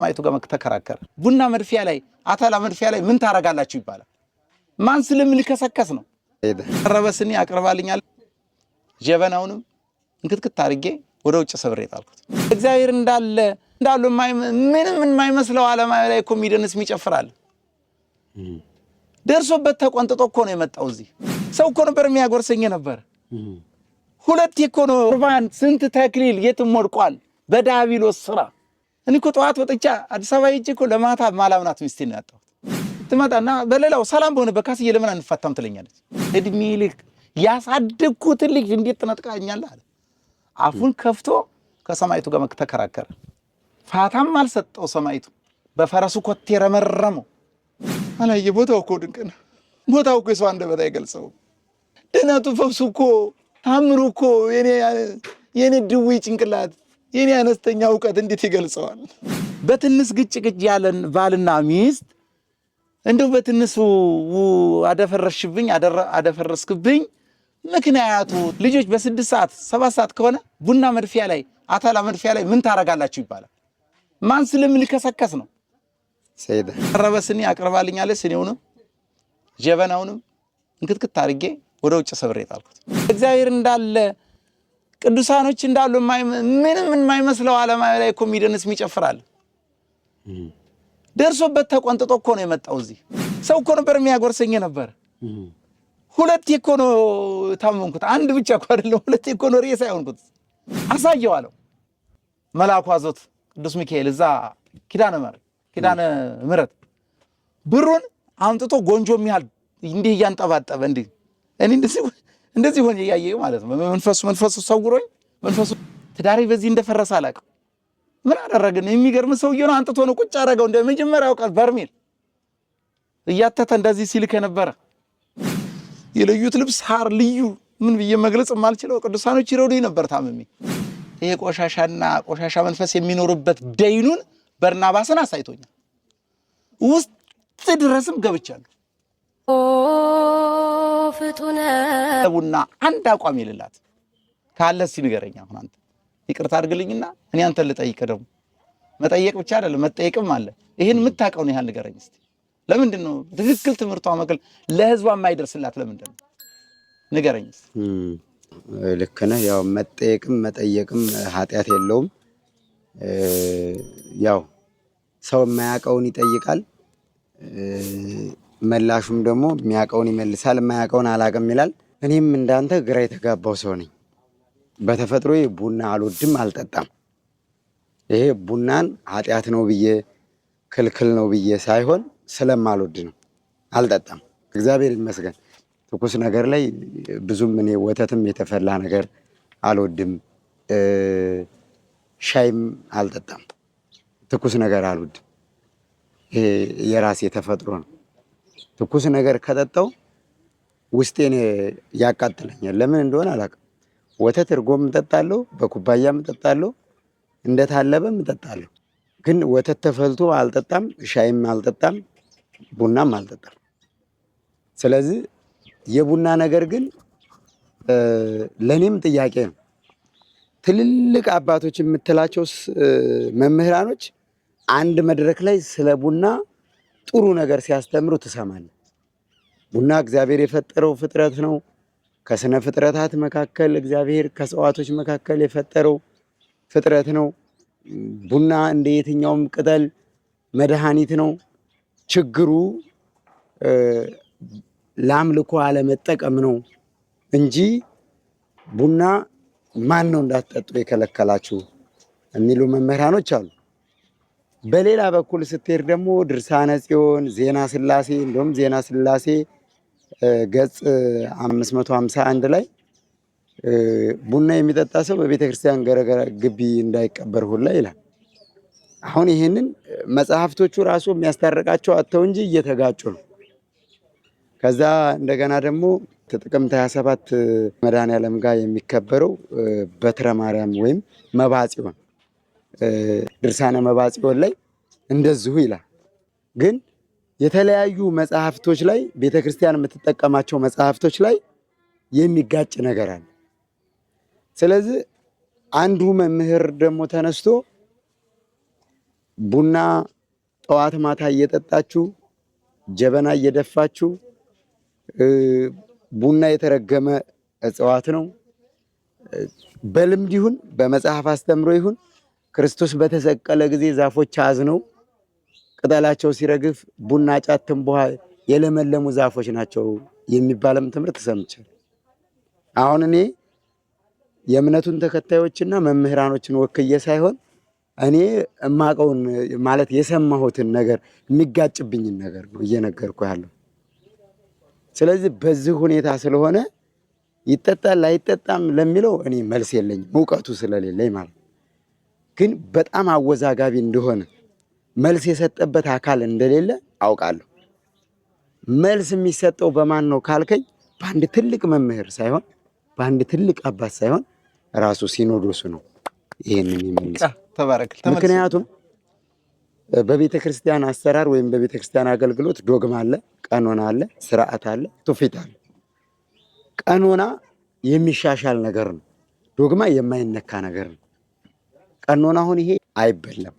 ከሰማይቱ ጋር ተከራከረ። ቡና መድፊያ ላይ፣ አተላ መድፊያ ላይ ምን ታረጋላችሁ ይባላል። ማን ስለምልከሰከስ ነው? ቀረበ ስኒ አቅርባልኛል። ጀበናውንም እንክትክት አድርጌ ወደ ውጭ ሰብሬ ጣልኩት። እግዚአብሔር እንዳለ እንዳሉ ምንም የማይመስለው ዓለም ላይ እኮ የሚደንስ የሚጨፍራል። ደርሶበት ተቆንጥጦ እኮ ነው የመጣው። እዚህ ሰው እኮ ነበር የሚያጎርሰኝ ነበር። ሁለት እኮ ነው ቁርባን፣ ስንት ተክሊል የትም ወድቋል በዳቢሎስ ስራ። እኔ እኮ ጠዋት ወጥቻ አዲስ አበባ ሄጄ እኮ ለማታ ማላምናት ሚስቴን ነው ያጣሁት። ትመጣና በሌላው ሰላም በሆነ በካስዬ ለምን አንፋታም ትለኛለች። እድሜ ልክ ያሳደግኩትን ልጅ እንዴት ትነጥቃኛለህ አለ። አፉን ከፍቶ ከሰማይቱ ጋር ተከራከረ። ፋታም አልሰጠው ሰማይቱ። በፈረሱ ኮቴ ረመረመው። አላየ ቦታው እኮ ድንቅ ነው። ቦታው እኮ የሰው አንደበት አይገልጸውም። ድነቱ ፈውሱ እኮ ታምሩ እኮ የኔ ድዊ ጭንቅላት የኔ አነስተኛ እውቀት እንዴት ይገልጸዋል? በትንስ ግጭ ግጭ ያለን ባልና ሚስት እንደው በትንሱ አደፈረሽብኝ አደፈረስክብኝ። ምክንያቱ ልጆች በ6 ሰዓት 7 ሰዓት ከሆነ ቡና መድፊያ ላይ፣ አተላ መድፊያ ላይ ምን ታረጋላችሁ ይባላል። ማን ስለምልከሰከስ ነው? ቀረበ ስኒ አቅርባልኛለች። ስኒውንም ጀበናውንም እንክትክት አድርጌ ወደ ውጭ ሰብሬ ጣልኩት። እግዚአብሔር እንዳለ ቅዱሳኖች እንዳሉ ምንም የማይመስለው ዓለም ላይ እኮ የሚደንስ የሚጨፍራል። ደርሶበት ተቆንጥጦ እኮ ነው የመጣው። እዚህ ሰው እኮ ነበር የሚያጎርሰኝ ነበር። ሁለቴ እኮ ነው ታመምኩት። አንድ ብቻ እኮ አይደለም፣ ሁለቴ እኮ ነው ሬሳ የሆንኩት። አሳየው አለው መልአኩ አዞት ቅዱስ ሚካኤል እዛ ኪዳነ ምሕረት ኪዳነ ምሕረት ብሩን አምጥቶ ጎንጆ የሚያህል እንዲህ እያንጠባጠበ እንዲህ እኔ እንደዚህ ሆኜ እያየሁ ማለት ነው። መንፈሱ ሰውሮኝ መንፈሱ ትዳሬ በዚህ እንደፈረሰ አላውቅም። ምን አደረግን? የሚገርም ሰውዬ ነው። አንጥቶ ነው ቁጭ አደረገው። እንደ መጀመሪያው ቀን በርሜል እያተተ እንደዚህ ሲልክ የነበረ የለዩት ልብስ ሐር ልዩ ምን ብዬ መግለጽ የማልችለው ቅዱሳኖች ይረዱኝ ነበር ታምሜ። ይሄ ቆሻሻና ቆሻሻ መንፈስ የሚኖርበት ደይኑን በርናባስን አሳይቶኛል። ውስጥ ድረስም ገብቻለሁ። ፍጡነ ቡና አንድ አቋም የሌላት ካለ እስኪ ንገረኝ። አሁን አንተ ይቅርታ አድርግልኝና እኔ አንተን ልጠይቅ። ደግሞ መጠየቅ ብቻ አይደለም መጠየቅም አለ። ይህን የምታውቀውን ያህል ንገረኝ እስኪ። ለምንድን ነው ትክክል ትምህርቷ መክል ለህዝቧ የማይደርስላት ለምንድን ነው? ንገረኝ እስኪ። ልክ ነህ። ያው መጠየቅም መጠየቅም ኃጢአት የለውም። ያው ሰው የማያውቀውን ይጠይቃል፣ መላሹም ደግሞ የሚያውቀውን ይመልሳል፣ የማያውቀውን አላውቅም ይላል። እኔም እንዳንተ ግራ የተጋባው ሰው ነኝ። በተፈጥሮ ቡና አልወድም፣ አልጠጣም። ይሄ ቡናን ኃጢአት ነው ብዬ ክልክል ነው ብዬ ሳይሆን ስለማልወድ ነው፣ አልጠጣም። እግዚአብሔር ይመስገን። ትኩስ ነገር ላይ ብዙም እኔ ወተትም የተፈላ ነገር አልወድም፣ ሻይም አልጠጣም። ትኩስ ነገር አልወድም። ይሄ የራሴ ተፈጥሮ ነው። ትኩስ ነገር ከጠጣው ውስጤን ያቃጥለኛል። ለምን እንደሆነ አላውቅም። ወተት እርጎም እጠጣለሁ፣ በኩባያም እጠጣለሁ፣ እንደታለበም እጠጣለሁ። ግን ወተት ተፈልቶ አልጠጣም፣ ሻይም አልጠጣም፣ ቡናም አልጠጣም። ስለዚህ የቡና ነገር ግን ለእኔም ጥያቄ ነው። ትልልቅ አባቶች የምትላቸው መምህራኖች አንድ መድረክ ላይ ስለ ቡና ጥሩ ነገር ሲያስተምሩ ትሰማለህ። ቡና እግዚአብሔር የፈጠረው ፍጥረት ነው። ከስነ ፍጥረታት መካከል እግዚአብሔር ከእጽዋቶች መካከል የፈጠረው ፍጥረት ነው። ቡና እንደ የትኛውም ቅጠል መድኃኒት ነው። ችግሩ ለአምልኮ አለመጠቀም ነው እንጂ ቡና ማን ነው እንዳትጠጡ የከለከላችሁ የሚሉ መምህራኖች አሉ። በሌላ በኩል ስትሄድ ደግሞ ድርሳነ ጽዮን፣ ዜና ስላሴ፣ እንደውም ዜና ስላሴ ገጽ 551 ላይ ቡና የሚጠጣ ሰው በቤተ ክርስቲያን ገረገራ ግቢ እንዳይቀበር ሁላ ይላል። አሁን ይህንን መጽሐፍቶቹ ራሱ የሚያስታርቃቸው አጥተው እንጂ እየተጋጩ ነው። ከዛ እንደገና ደግሞ ጥቅምት 27 መድኃኔዓለም ጋር የሚከበረው በትረ ማርያም ወይም መባጽዮን ድርሳነ መባጽዮን ላይ እንደዚሁ ይላል። ግን የተለያዩ መጽሐፍቶች ላይ ቤተክርስቲያን የምትጠቀማቸው መጽሐፍቶች ላይ የሚጋጭ ነገር አለ። ስለዚህ አንዱ መምህር ደግሞ ተነስቶ ቡና ጠዋት ማታ እየጠጣችሁ ጀበና እየደፋችሁ ቡና የተረገመ እጽዋት ነው። በልምድ ይሁን በመጽሐፍ አስተምሮ ይሁን ክርስቶስ በተሰቀለ ጊዜ ዛፎች አዝነው ቅጠላቸው ሲረግፍ ቡና፣ ጫት፣ ትንቡሃ የለመለሙ ዛፎች ናቸው የሚባልም ትምህርት ሰምቻለሁ። አሁን እኔ የእምነቱን ተከታዮችና መምህራኖችን ወክዬ ሳይሆን እኔ እማቀውን ማለት የሰማሁትን ነገር የሚጋጭብኝን ነገር ነው እየነገርኩ ያለው። ስለዚህ በዚህ ሁኔታ ስለሆነ ይጠጣል አይጠጣም ለሚለው እኔ መልስ የለኝም፣ እውቀቱ ስለሌለኝ ማለት ነው። ግን በጣም አወዛጋቢ እንደሆነ መልስ የሰጠበት አካል እንደሌለ አውቃለሁ። መልስ የሚሰጠው በማን ነው ካልከኝ በአንድ ትልቅ መምህር ሳይሆን በአንድ ትልቅ አባት ሳይሆን ራሱ ሲኖዶሱ ነው ይሄንን የሚመልሰው። ተባረክ። ምክንያቱም በቤተ ክርስቲያን አሰራር ወይም በቤተ ክርስቲያን አገልግሎት ዶግማ አለ፣ ቀኖና አለ፣ ስርዓት አለ፣ ትውፊት አለ። ቀኖና የሚሻሻል ነገር ነው። ዶግማ የማይነካ ነገር ነው። ቀኖና አሁን ይሄ አይበላም፣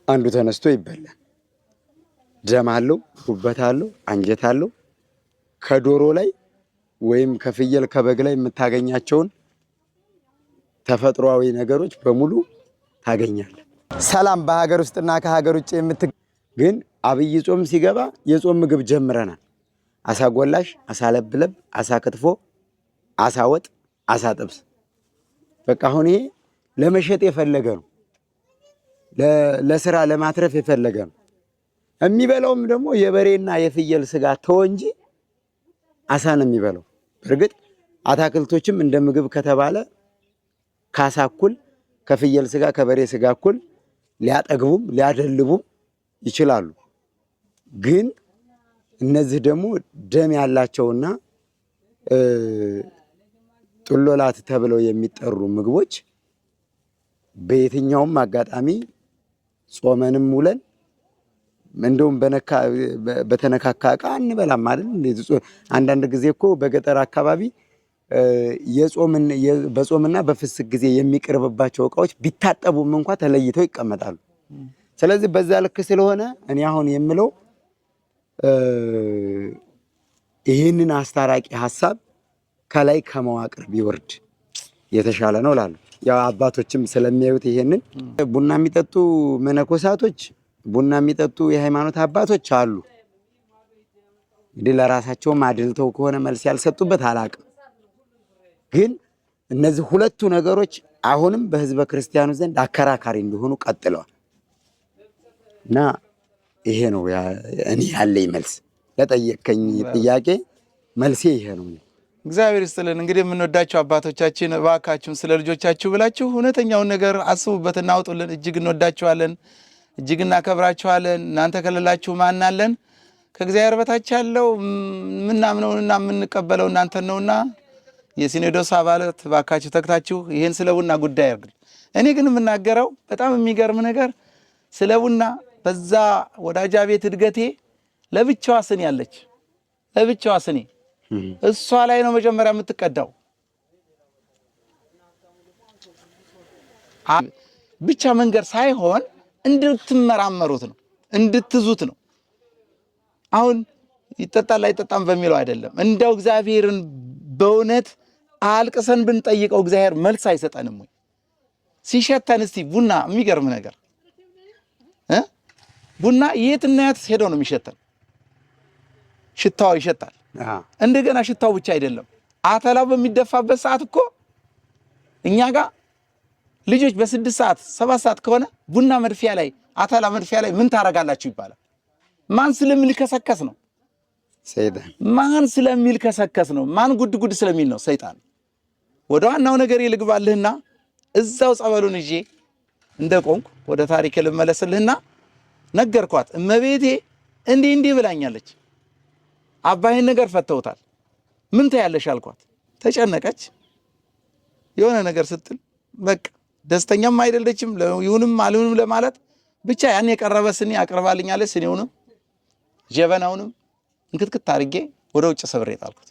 አንዱ ተነስቶ ይበላል። ደም አለው፣ ጉበት አለው፣ አንጀት አለው። ከዶሮ ላይ ወይም ከፍየል ከበግ ላይ የምታገኛቸውን ተፈጥሯዊ ነገሮች በሙሉ ታገኛለህ። ሰላም በሀገር ውስጥና ከሀገር ውጭ ግን አብይ ጾም ሲገባ የጾም ምግብ ጀምረናል። አሳ ጎላሽ፣ አሳ ለብለብ፣ አሳ ክትፎ፣ አሳ ወጥ፣ አሳ ጥብስ። በቃ አሁን ይሄ ለመሸጥ የፈለገ ነው፣ ለስራ ለማትረፍ የፈለገ ነው። የሚበላውም ደግሞ የበሬና የፍየል ስጋ ተወ እንጂ አሳ ነው የሚበላው። በእርግጥ አታክልቶችም እንደ ምግብ ከተባለ ካሳ እኩል ከፍየል ስጋ ከበሬ ስጋ እኩል ሊያጠግቡም ሊያደልቡም ይችላሉ። ግን እነዚህ ደግሞ ደም ያላቸውና ጥሎላት ተብለው የሚጠሩ ምግቦች በየትኛውም አጋጣሚ ጾመንም ውለን እንደውም በተነካካ እቃ አንበላም አይደል? አንዳንድ ጊዜ እኮ በገጠር አካባቢ በጾምና በፍስክ ጊዜ የሚቀርብባቸው እቃዎች ቢታጠቡም እንኳ ተለይተው ይቀመጣሉ። ስለዚህ በዛ ልክ ስለሆነ እኔ አሁን የምለው ይህንን አስታራቂ ሀሳብ ከላይ ከመዋቅር ቢወርድ የተሻለ ነው እላለሁ። ያው አባቶችም ስለሚያዩት ይሄንን ቡና የሚጠጡ መነኮሳቶች፣ ቡና የሚጠጡ የሃይማኖት አባቶች አሉ። እንግዲህ ለራሳቸውም አድልተው ከሆነ መልስ ያልሰጡበት አላቅም። ግን እነዚህ ሁለቱ ነገሮች አሁንም በህዝበ ክርስቲያኑ ዘንድ አከራካሪ እንደሆኑ ቀጥለዋል። እና ይሄ ነው እኔ ያለኝ መልስ ለጠየቀኝ ጥያቄ መልሴ ይሄ ነው። እግዚአብሔር ይስጥልን። እንግዲህ የምንወዳቸው አባቶቻችን እባካችሁን ስለ ልጆቻችሁ ብላችሁ እውነተኛውን ነገር አስቡበትና አውጡልን። እጅግ እንወዳችኋለን፣ እጅግ እናከብራችኋለን። እናንተ ከሌላችሁ ማን አለን? ከእግዚአብሔር በታች ያለው የምናምነውንና የምንቀበለው እናንተን ነውና የሲኖዶስ አባላት እባካችሁ ተግታችሁ ይህን ስለ ቡና ጉዳይ አድርግ። እኔ ግን የምናገረው በጣም የሚገርም ነገር ስለ ቡና በዛ ወዳጃ ቤት እድገቴ ለብቻዋ ስኒ አለች፣ ለብቻዋ ስኒ እሷ ላይ ነው መጀመሪያ የምትቀዳው። ብቻ መንገድ ሳይሆን እንድትመራመሩት ነው፣ እንድትዙት ነው። አሁን ይጠጣል አይጠጣም በሚለው አይደለም። እንደው እግዚአብሔርን በእውነት አልቅሰን ብንጠይቀው እግዚአብሔር መልስ አይሰጠንም ወይ? ሲሸተን እስቲ ቡና የሚገርም ነገር ቡና የትና የት ሄዶ ነው የሚሸተን? ሽታው ይሸታል። እንደገና ሽታው ብቻ አይደለም፣ አተላው በሚደፋበት ሰዓት እኮ እኛ ጋር ልጆች በ6 ሰዓት 7 ሰዓት ከሆነ ቡና መድፊያ ላይ አተላ መድፊያ ላይ ምን ታረጋላችሁ ይባላል። ማን ስለሚልከሰከስ ነው? ሰይጣን። ማን ስለሚልከሰከስ ነው? ማን ጉድ ጉድ ስለሚል ነው? ሰይጣን። ወደ ዋናው ነገር ይልግባልህና እዛው ጸበሉን ይዤ እንደቆምኩ ወደ ታሪክ ልመለስልህና ነገርኳት። እመቤቴ እንዲህ እንዲህ ብላኛለች፣ አባይን ነገር ፈተውታል፣ ምን ታያለሽ አልኳት። ተጨነቀች። የሆነ ነገር ስትል በቃ ደስተኛም አይደለችም፣ ይሁንም አልሁንም ለማለት ብቻ ያን የቀረበ ስኒ አቅርባልኛለች። ስኒውንም ጀበናውንም እንክትክት አድርጌ ወደ ውጭ ሰብሬ ጣልኩት።